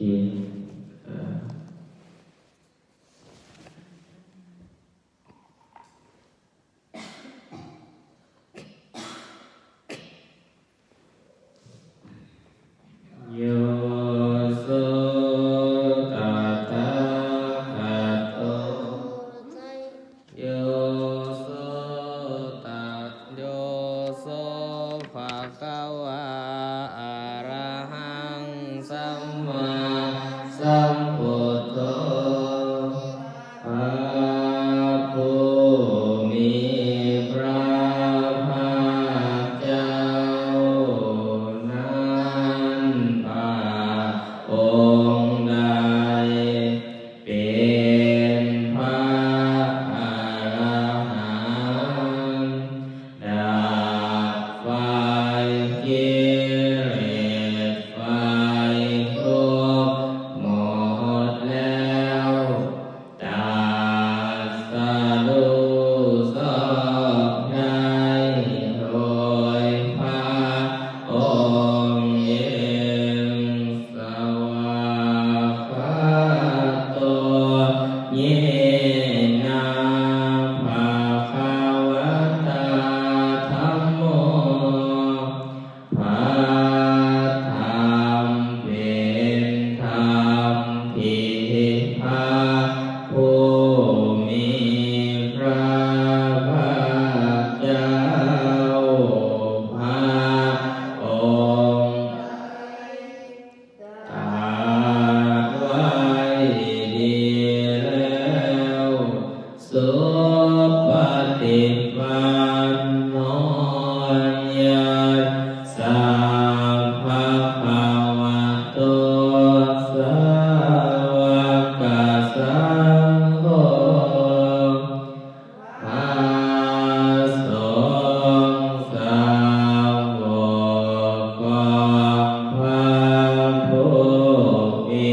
ທີ່ ເອີ ໂຍໂສ ຕະຖາຄະໂຕ ໂຍໂສ ຕະ ໂຍໂສ ພະຄະວາ ອະລະຫັງ ສຳມາສຳພຸດໂທ ພະຜູ້ມີພະພາກເຈົ້ານັ້ນ ພະອົງໃດເປັນພະອະລະຫັນ ດັບໄຟກິເລດໄຟທຸກໝົດແລ້ວ ຕັດສະຮູ້ຊອບໄດ້ໂດຍພະອົງເອງ. ສະວາກຂາໂຕ ເຍນະ ພະຄະວະຕາ ທຳໂມ ພະທຳເປັນທຳທີ່ພະຜູ້ມີພະພາກເຈົ້າ ພະອົງ ຕັດໄວ້ດີແລ້ວ ສຸປະຕິປັນໂນ ຍະສາ ພະຄະວະໂຕ ສາວະກະສັງໂຄ ພະສົງສາວົກຂອງພະຜູ້ມີ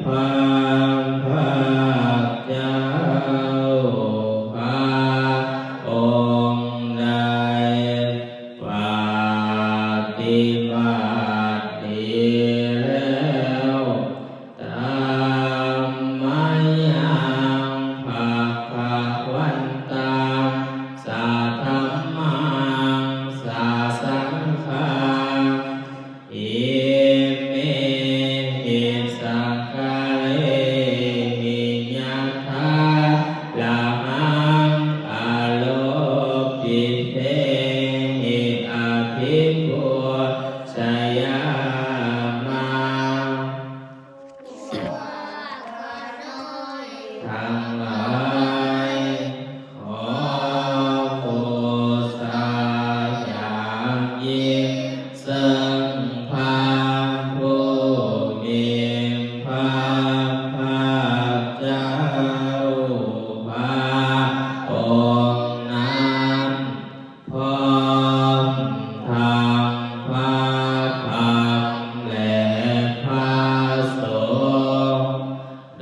ພະພາກເຈົ້າ ພະອົງໃດປະຕິບັດດີແລ້ວ ທຳມະຍັງ ພະຄະວັນຕັງ ສະທຳມັງ ສະສັງຄັງ ອິເມຫິ ສັກກະເລຫິ ຍະຖາລະຫັງ ອາໂລປິເຕຫິ ອະພິປູຊະຍາມະ. ທັງຫຼາຍ ຂໍບູຊາຢ່າງຍິ່ງ ເຊິ່ງພະຜູ້ມີພະພາກເຈົ້າ ພະອົງນັ້ນ ພ້ອມທັງພະທຳ ແລະ ພະສົງ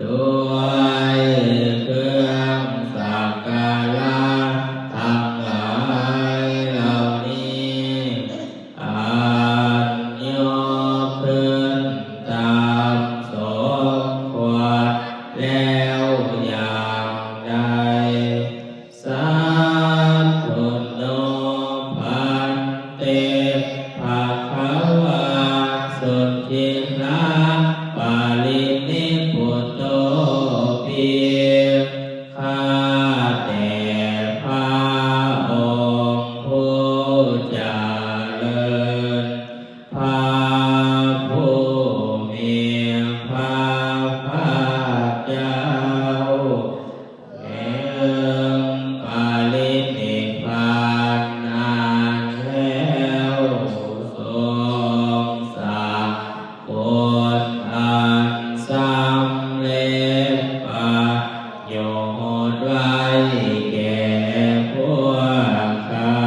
ດ້ວຍເຄື່ອງສັກກາລະທັງຫຼາຍເຫຼົ່ານີ້ ອັນຍົກຂຶ້ນຕາມສົມຄວນແລ້ວຢ່າງໃດ. ສາທຸໂນ ພັນເຕ ພະຄະວາ ສຸທິລາ ປະລິນິບພຸດໂຕ ພິກ ຂ້າແຕ່ພະອົງຜູ້ຈະເລີນ ພະຜູ້ມີພະພາກເຈົ້າ ເຖິງປະລິນິບພານນັ້ນແລ້ວ ຊົງສັກ ບຸນອັນສຳເລັດປະໂຫຍດໄວ້ແກ່ພວກຂ້າ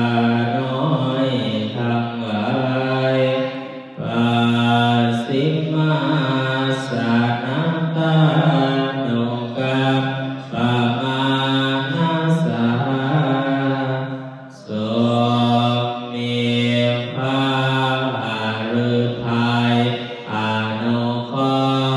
ນ້ອຍທັງຫຼາຍ ປັດຊິມາສະນະຕານຸກຳປະມານະສະຫາ ຊົງມີພະຫະລືໄທອະນຸເຄາະ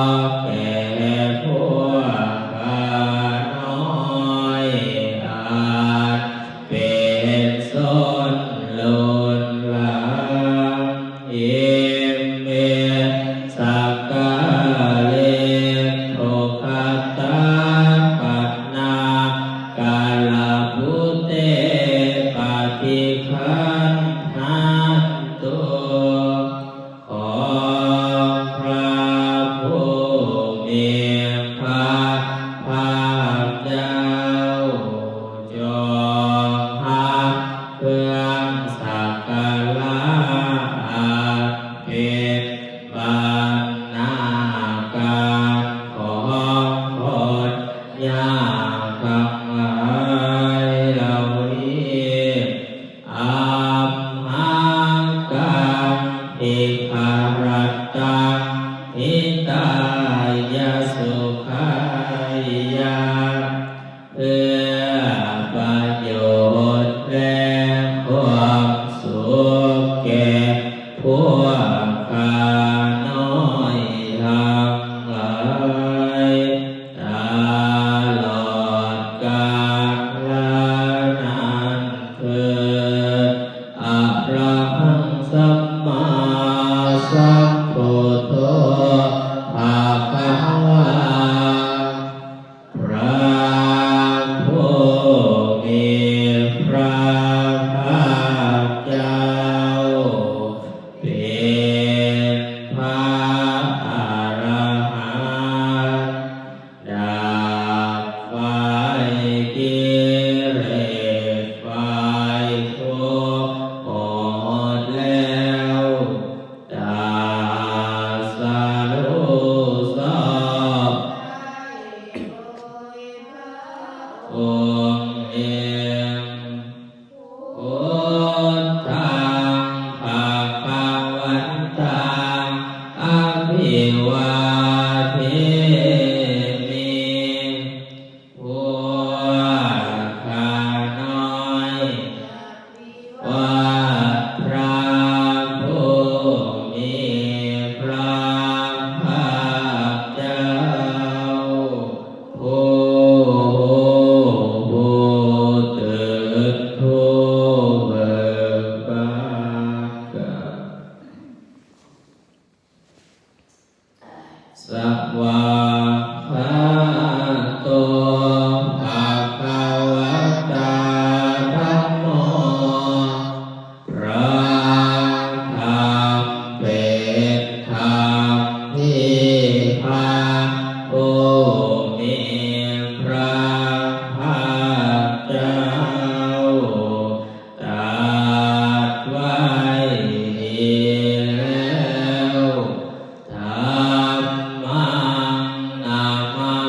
ຫິຕາຍະສຸຂາຍະ ເພື່ອປະໂຫຍດແລະຄວາມສຸກແກ່ພວກຂ້ານ້ອຍທັງຫຼາຍ ຕະຫຼອດການລະນານເທີນ. ອະລະຫັງ ສຳມາສຳພຸດໂທ ພະຄະວາ ພະຜູ້ມີພະພາກເຈົ້າ ເປັນພະອະລະຫັນ ດັບໄຟກິເລດໄຟທຸກໝົດແລ້ວ ຕັດສະຮູ້ຊອບ ອົງເອງ ພຸດທັງ ພະຄະວັນຕັງ ອະພິວາເທມິ ພວກຂ້ານ້ອຍ ວ່າພະຜູ້ມີພະພາກເຈົ້າ ຜູ້ຮູ້ ຜູ້ຕື່ນ ຜູ້ເບີກບານກະ ສະຫວາກຂາໂຕ ພະຄະວະຕາ ທຳໂມ ພະທຳເປັນທຳທີ່ພະຜູ້ມີພະພາກເຈົ້າ ຕັດໄວ້ດີແລ້ວ ທຳມັງ ນະມະ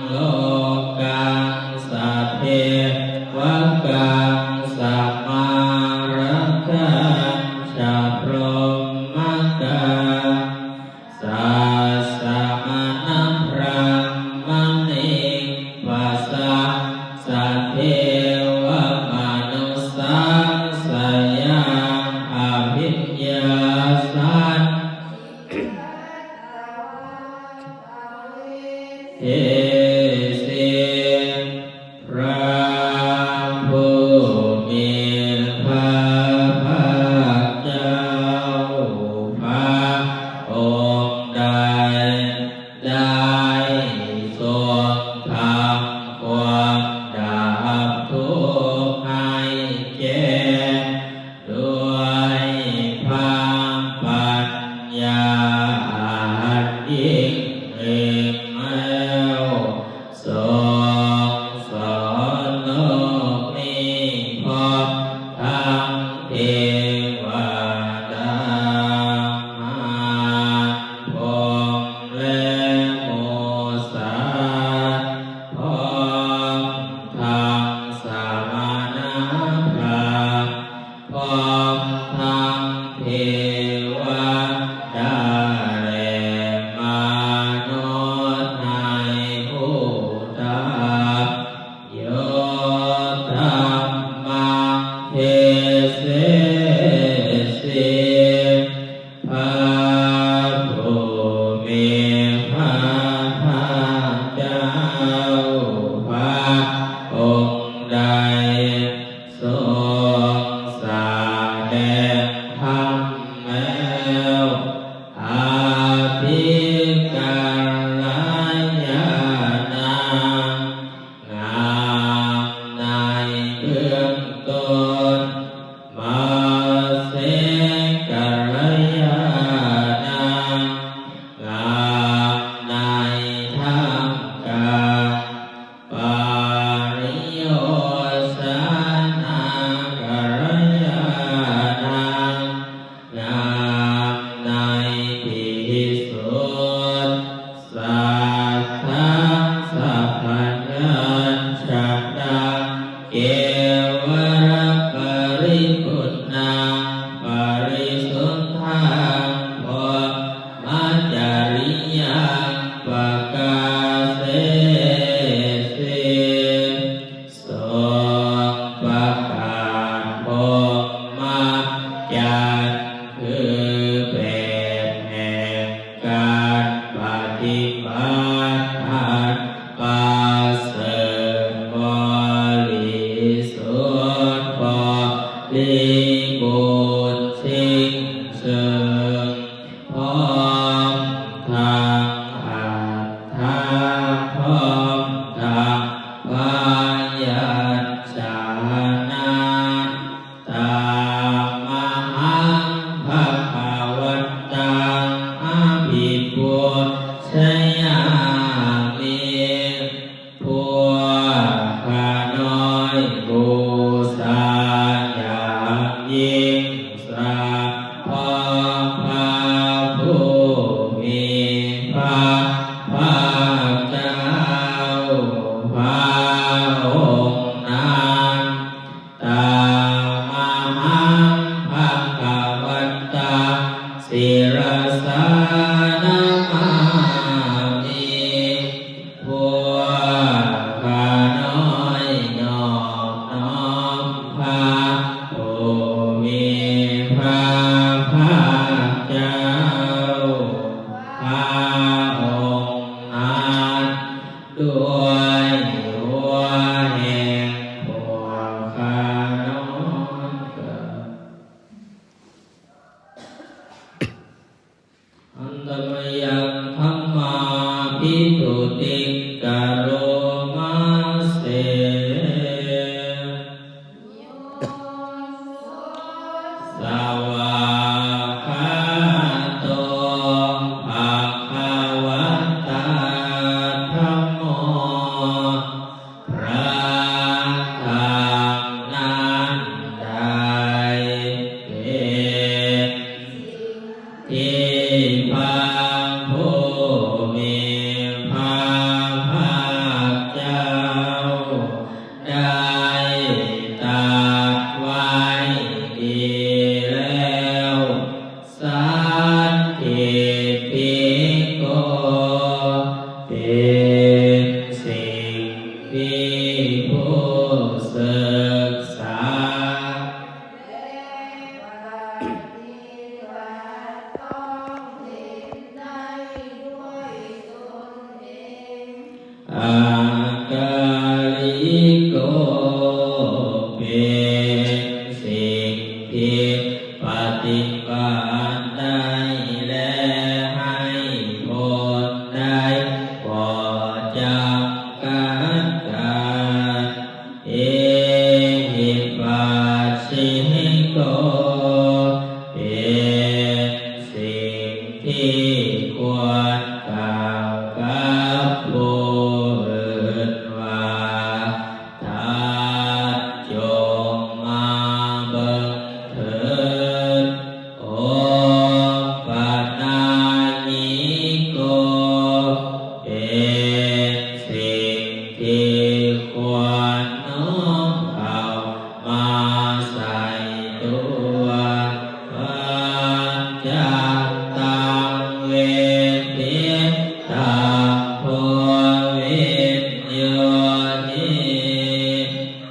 ໂລກັງ ສະເທວະກັງ ສະມາລັກຂັນ ຊະ ພົມມະກັງ ສະ ສະມະນະ ພຣາມະນິງ ປະຊາ ສະເທວະມະນຸດສັງ ສະຍັງ ອະພິຍາສັດ ເທສີ ພຣະຜູ້ມີພຣະພາກເຈົ້າພຣະອົງໃດ ໄດ້ຊົງທຳຄວາມດັບທຸກໃຫ້ແຈ້ງ ດ້ວຍພຣະປັນຍາອັນຍິ່ງເລິກແລ້ວ ຊົງສອນໂລກນີ້ພ້ອມທັງເທວະດາ ມານພົມ ແລະ ໝູ່ສັດ ພ້ອມທັງສະມະນະພຣາມ ພ້ອມທັງເທວະດາ ແລະ ມະນຸດໃຫ້ຮູ້ຈັກ ໂຍ ທຳມັງ ເທເສສີ ພຣະຜູ້ມີພຣະພາກເຈົ້າພຣະອົງໃດ ຊົງສະແດງທຳແລ້ວ ອະພິກາລະຍານັງ ງາມໃນເບື້ອງຕົ້ນ ມັດເສກາລະຍານັງ ງາມໃນທ່າມກາງ ປະລິໂຍຊະນາກາລະຍານັງ ງາມໃນທີ່ສຸດ ສັດທັງສັບພະຍັນຊະນະ ເກວະລະປະລິພຸນນັງ ປະລິສຸດທັງ ພົມມະຈະລິຍັງ ປະກາເສສີ ຊົງປະກາດພົມມະຈັນ ຄືແບບແຫ່ງການປະຕິບັດອັນປະເສີດບໍລິສຸດ ບໍລິບູນ ສິ້ງເຊີງ ພ້ອມທັງອັດຖະ ພ້ອມທັງພະຍັນຊະນະ ຕະມະຫັງພະຄະວັນຕັງ ອະພິປູຊະຍາມິ ພວກຂ້ານ້ອຍບູຊາຢ່າງຍິ່ງ ສະເພາະພະຜູ້ມີພະພາກເຈົ້າພະອົງນັ້ນ ຕະມະຫັງພະຄະວັນຕັງ ສິລະສານະມາມິ ພວກຂ້ານ້ອຍນອບນ້ອມພະຜູ້ມີພະພາກເຈົ້າພະອົງນັ້ນ ດ້ວຍຫົວແຫ່ງພວກຂ້ານ້ອຍ. ອັນຕະມະຍັງ ທຳມາພິທຸຕິງ ກະໂຣມາເສ ສະວາຄາໂຕ ພະຄະວະຕາ ທຳໂມ ທີ່ຜູ້ສຶກສາ ອາກາລິໂກ ເປັນສິ່ງທີ່ປະຕິບັດໄດ້ ແລະ ໃຫ້ຜົນໄດ້ ບໍ່ຈຳກັດກັນ. ເອຫິປັດສິໂກ ເປັນສິ່ງທີ່ຄວນກ່າວກັບຜູ້ອື່ນວ່າ ທ່ານຈົ່ງມາເບິ່ງເຖີດ. ໂອປະນາຍິໂກ ເປັນສິ່ງທີ່ຄວນນ້ອມເຂົ້າມາໃສ່ຕົວ ປັນຈັນຕັງເວທິຕັງໂພວິນໂຍຕິ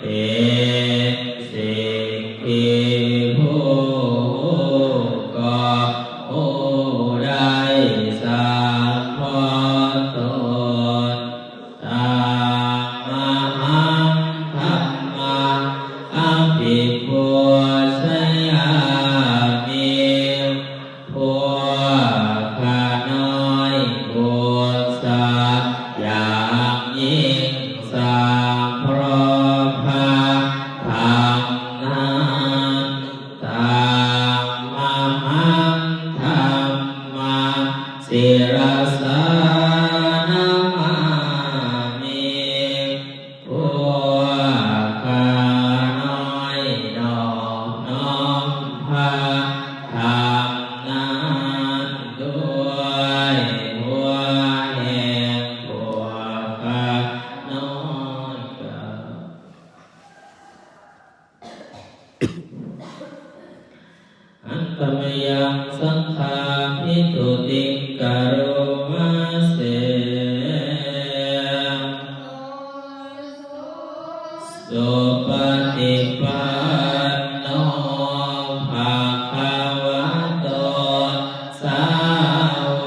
ເປັນສິ່ງທີ່ຜູ້ຮູ້ກໍຮູ້ໄດ້ສຳເພາະຕົນ. ຕະມະຫັງ ທຳມັງ ອະພິປູຊະຢາມິ ພວກຂ້ານ້ອຍບູຊາຢ່າງຍິ່ງ ສຳເພາະພະທຳນັ້ນ. ຕະມະຫັງ ທຳມັງ ສິລະສານະມາມິ ພວກຂ້ານ້ອຍນອບນ້ອມພະທຳນັ້ນ ດ້ວຍຫົວແຫ່ງພວກຂ້ານ້ອຍກະ ອັດຕະມະຍັງສັງຄາພິທຸຕິງກະໂຣມາເສ. ສຸປະຕິປັນໂນ ພະຄະວະໂຕ ສາ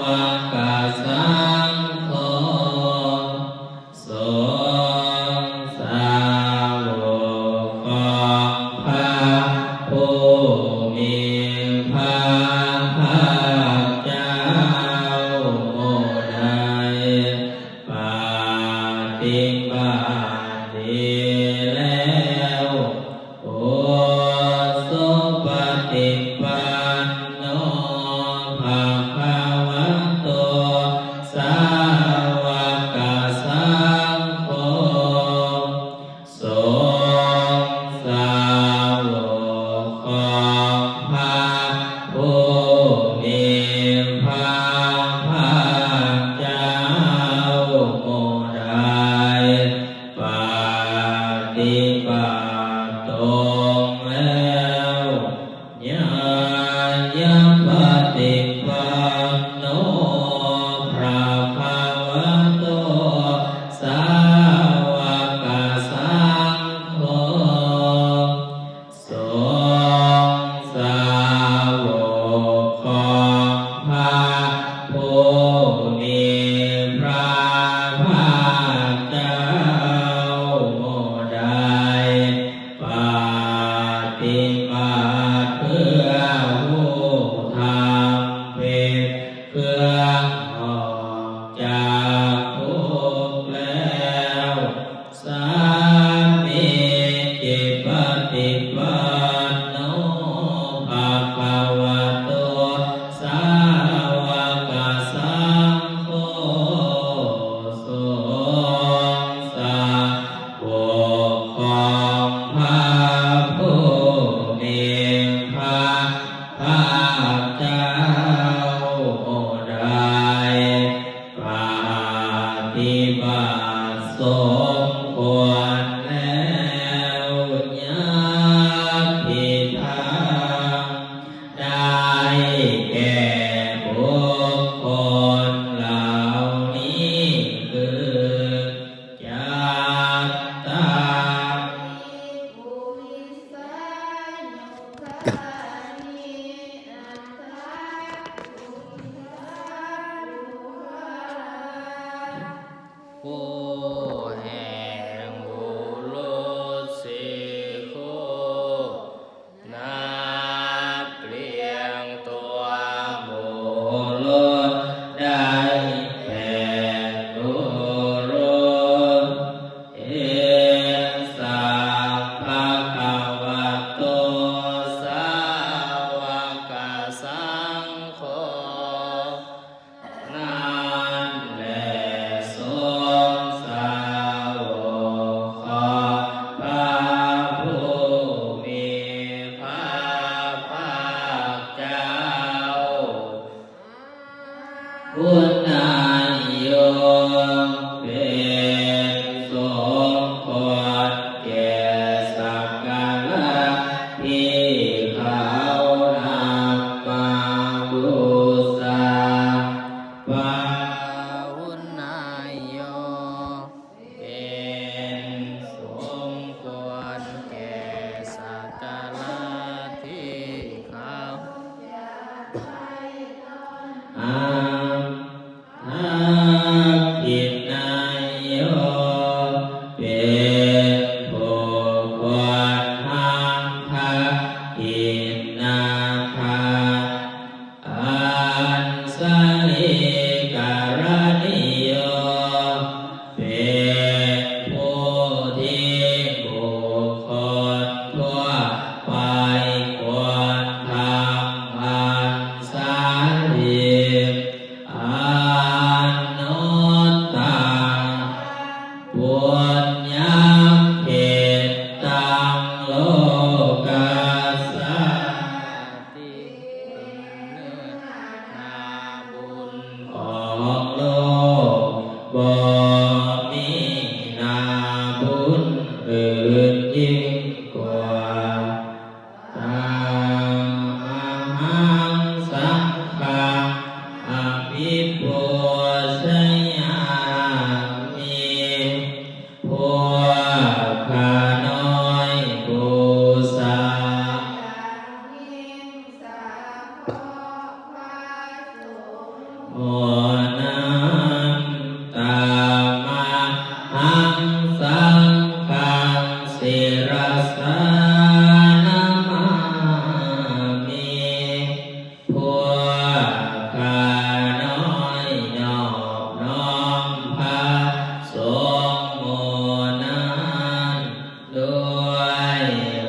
ວະກະສັງໂຄ ສົງສາວົກຂອງພະຜູ້ມີພະພາກເຈົ້າ ຜູ້ໃດປະຕິບັດດີແລ້ວ. ໂອ ສຸປະຕິປັນໂນ ພະຄະວະໂຕ ສາວະກະສັງໂຄ ສົງສາວົກຂອງພະຜູ້ມີພະພາກເຈົ້າ ຜູ້ໃດປະຕິບັດຕົງແລ້ວ. ຍາຍະປະຕິປັນໂນ ພະຄະວະໂຕ ສາວະກະສັງໂຄ ສົງສາວົກຂອງພະຜູ້ມີພະພາກເຈົ້າ ຜູ້ໃດ ປະຕິບັດເພື່ອຮູ້ທຳ ເປັນເຄື່ອງອອກຈາກທຸກແລ້ວ. ສາມີຈິ ປະຕິປັນໂນ ພະຄະວະໂຕ ສາວະກະສັງໂຄ ສົງສາ ວົກຂອງພະຜູ້ມີພະພາກເຈົ້າ ຜູ້ໃດປະຕິບັດສົມຄວນແລ້ວ ຍາດທິທັງ ໄດ້ແກ່ບຸກຄົນເຫຼົ່ານີ້ຄື ຈັກ ຄອນແກ່ສັກກາລະທີ່ເຂົານຳມາບູຊາ. ປາຫຸນນາໂຍ ເປັນສົມຄວນແກ່ສັກກາລະທີ່ເຂົາ ອາ ທັກຂິນາໂຍ ເປັນຜູ້ຄວນທຳທັກຂິນາທານ ອັນສະລີກະລະນິໂຍ ເປັນຜູ້ທີ່ບຸກຄົນທົ່ວໄປຄວນທຳອັນສາລີ ອະນຸດຕະ ປຸນຍັງເຂດຕັງໂລກັດສາ ຂອງໂລກ ບໍ່ມີໜ້າບຸນອື່ນຍິ່ງກວ່າ ຕະມະຫັງສັງຄັງ ອະພິປູຊະຍາມິ ພວກຂ້ານ້ອຍບູຊາ ໂມນະນຳ ຕະມະຫັງສັງຄັງ ສິລະສານະມາມິ ພວກຂ້ານ້ອຍນອບນ້ອມພະສົງ ໂມນະນຳ ດ້ວຍ